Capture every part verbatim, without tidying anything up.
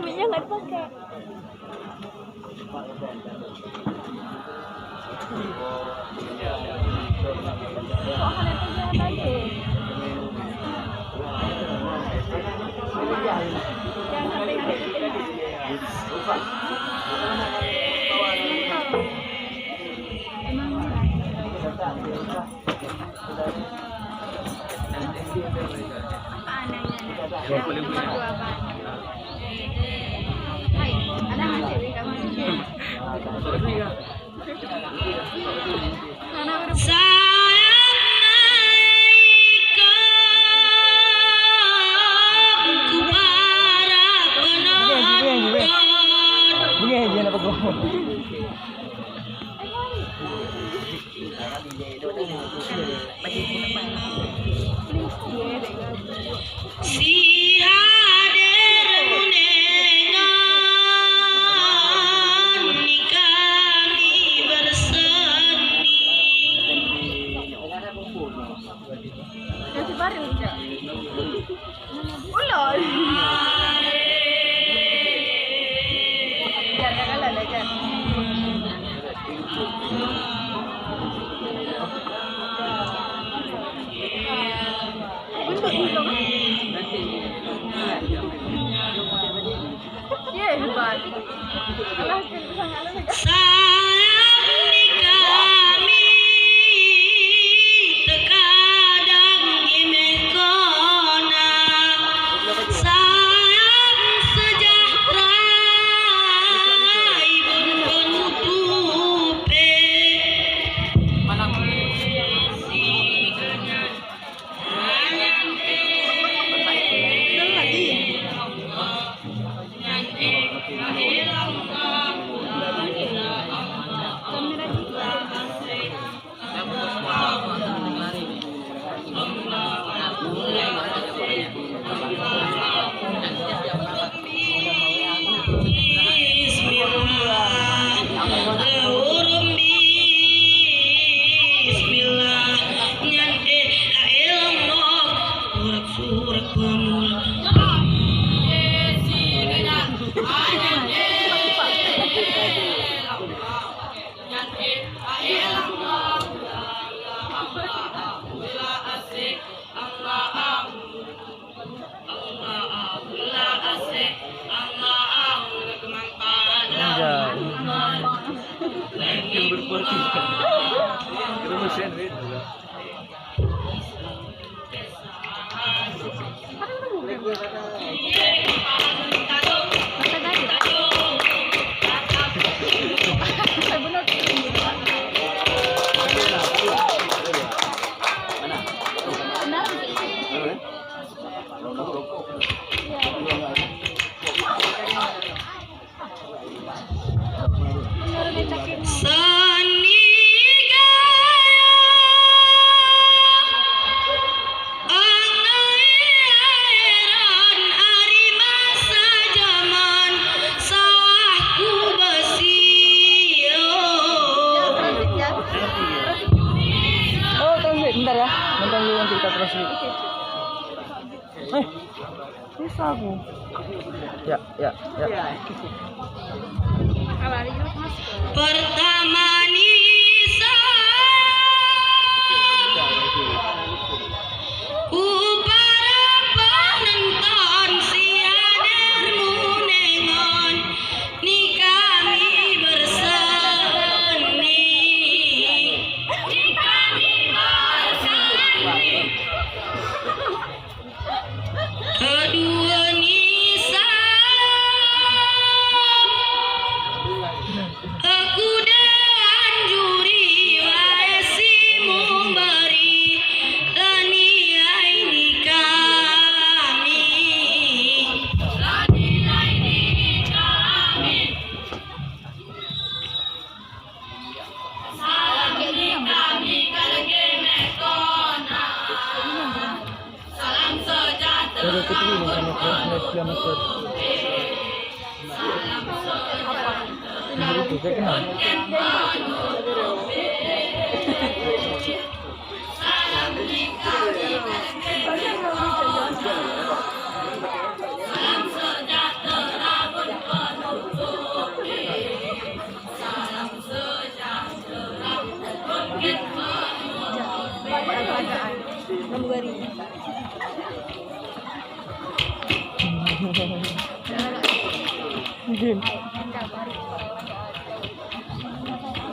Minyak nggak dipakai. Sayang naik ke kubarak penonton. Si hadir meunengon kami berseni. Kasih baru je. Ulah. Jangan kalah lah, Jan. Untuk hidup. Ya, hebat. Alah, sangat lah. Sayang ni kami teukadang jimeh kona. Sayang sejahtera ibun peunutupe. Bismillah. Bismillah. Nyan, eh, ae Allah. Surak-surak pemula. Anjay. Makin berkualitas. Terus, ya, duit. Sani gaya angairan ari masa jaman sawah ku beusiyoh. Oh, translate bentar ya. Nonton dulu nanti kita translate. Eh. Susah aku. Ya, ya, ya. Pertama nisa ku para penonton si hadir meunengon ni kami berseni. Ni kami berseni. Kedua nisa aku Putri ni sama Fred, Fred Flameser. Itu saya kenal. Mungkin.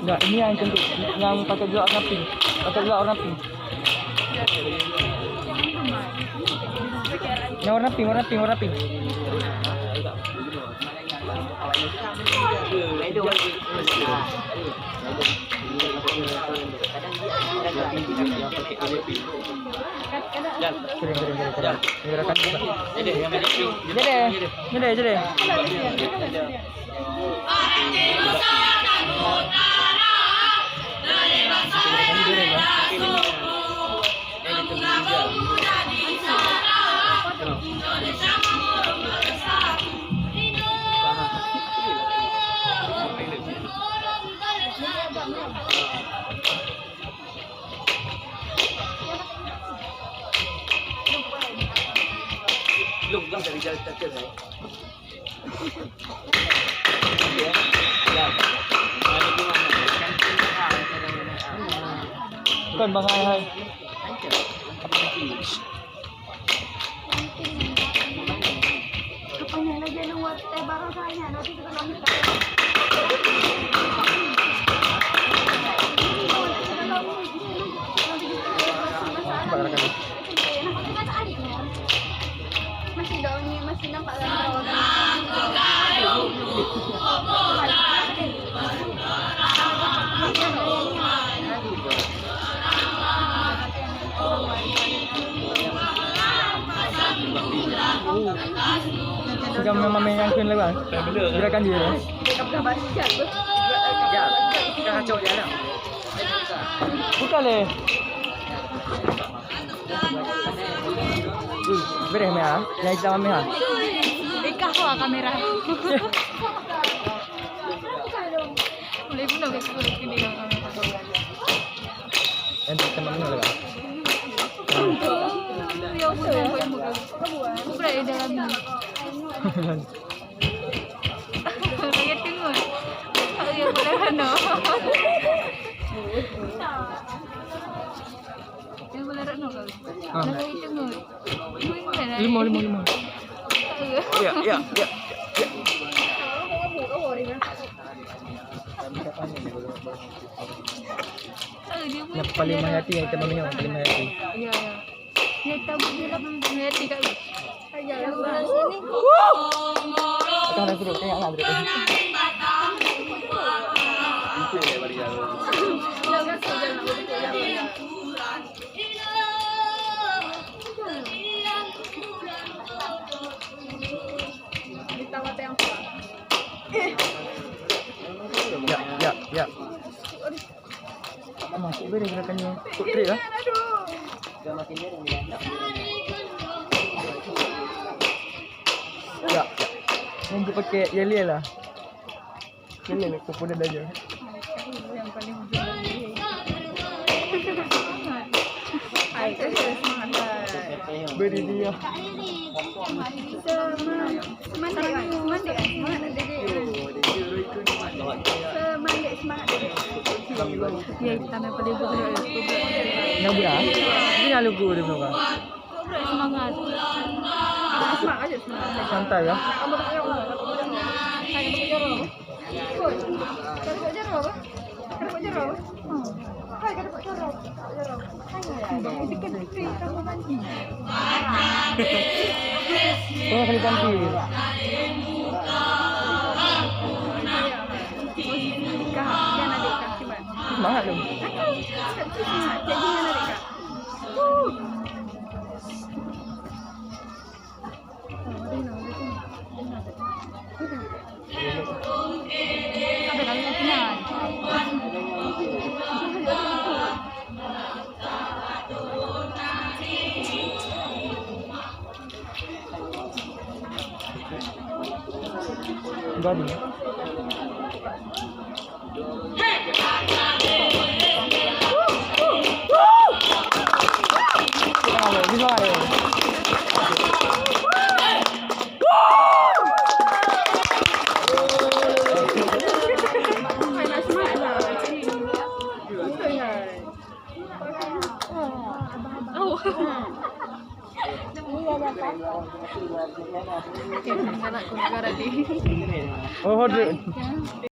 Enggak, ini yang cantik. Yang pakai gelap warna pink. Pakai gelap warna pink. Yang warna pink, warna pink, warna pink. Kering, kering, kering, kering. Ini gerakan juga. Jadi, jadi, jadi. Lôn lah dari jalan kaki saya. Bukan Bang Hai Hai. Apanya lagi anu, teh barang saya, nanti kita lagi. Masih dong, masih nampak. Sudah memang main yang kena lewat. Gerakan dia. Ya, kita kacau dia lah. Bukan leh. Bereh meh ha. Yang hitam meh ha. Ikah ho kamera. Boleh guna ke sepuluh kini kamera. Yang hitam meh ha. Ya udah, bukan dalam. Saya tengok. Saya boleh mana? Yang boleh rano kau. Ha. Lagi tengok. Lima, lima, lima. Ya, ya, ya. Paling menghayati yang kita minum, paling menghayati. Ya, ya. Akan ada duduk, tengok lah duduk. Ya, ya, ya. Masuk beri gerakannya. Kok trik lah. Ya, ya. Yang dia pakai yel-yel lah. Yel-yel lah, kemudian aja. Yang paling ujung. Hai, kan saya semangat, hai. Beri dia. Semangat. Semangat, semangat, semangat, semangat, semangat. Ya, tanah paling berat. Yang berat. Ini yang lugu dia, Bro. Semangat. Semangat aja, semangat. Santai ya. Oh, kali ganti. Semangat tu. Gaduh. Oh,